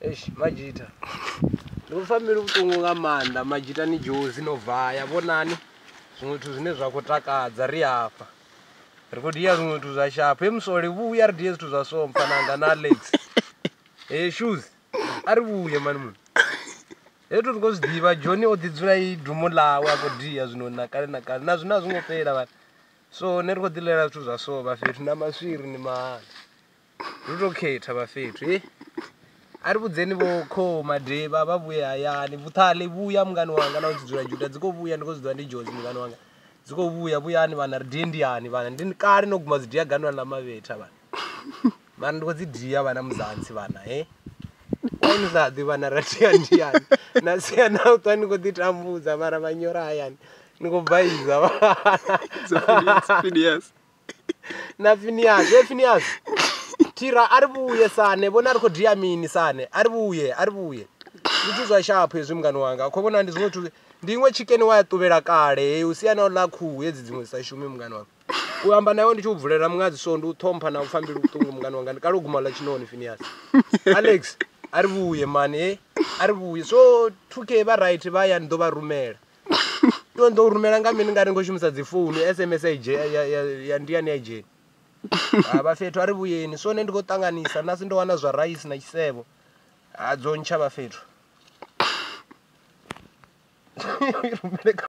Eish majita ndi khou pfa mbilu vhuṱungu nga maanḓa majita ni dzhozi no vaya vhonani zwiṅwe zwithu zwine zwa khou takadza ri hafha ri khou dia zwiṅwe zwithu zwa shapho he musole vhuya ri die zwithu zwa so mfananga na Alex he shoes a ri vhuye mani munhu hezwi ri khou zwi ḓivha Johnny o ḓi dzula i dumo ḽawe a khou dia zwino na kale na kale na zwino a zwo ngo fhela vhana so nṋe ri khou ḓi ḽela zwithu zwa so vha fhethu na maswiri ni mahala ri to khetha vha fhethu he a ri vhudzeni vho kho madevha vha vhuye hayani vhuṱali vhuya mungani wanga na u dzi dzula juda dzi khou vhuya ndi khou zwi ḓivha ndi dzhozi mungani wanga dzi khou vhuya vhuyani vhana ri die ndiani vhana ndi kale no guma dzi dia ganwa ḽa mavhetha vhana mara ndi khou dzi dia vhana muzantsi vhana he why ni sa ḓi vhana ra dia ndiani na sia na u ṱwa ni khou ḓi tambudza mara manyora hayani ni khou baiza Phineas. Na Phineas he Phineas thira a ri vhuye sane vhona ri khou dia mini sane a ri vhuye a ri vhuye zwithu zwa shapho hezwi mungani wanga kho vhona ndi zwiṅwe zwithu ndi iṅwe chicken wa ya ṱuvhela kale heyi u sia na u ḽa khuhu hedzi dziṅwe dzi sa shumi mungani wanga u amba nawe ndi tshi u bvulela muṅadzi so ndi u ṱhompha na u pfa mbilu vhuṱungu mungani wanga ndi kale u guma ḽa tshinoni Phineas Alex a ri vhuye mani he a ri vhuye so 2k vha right vha ya ni ḓo vha rumela iwe ndo rumela nga mini nga ri khou shumisa dzi founu SMS ya ndiani ya dzheni ha vha fhethu a ri vhuyeni so nṋe ndi khou ṱanganisa nasi ndo wana zwa raisi na tshisevho ha dzo ntsha vha fhethu. Rumele.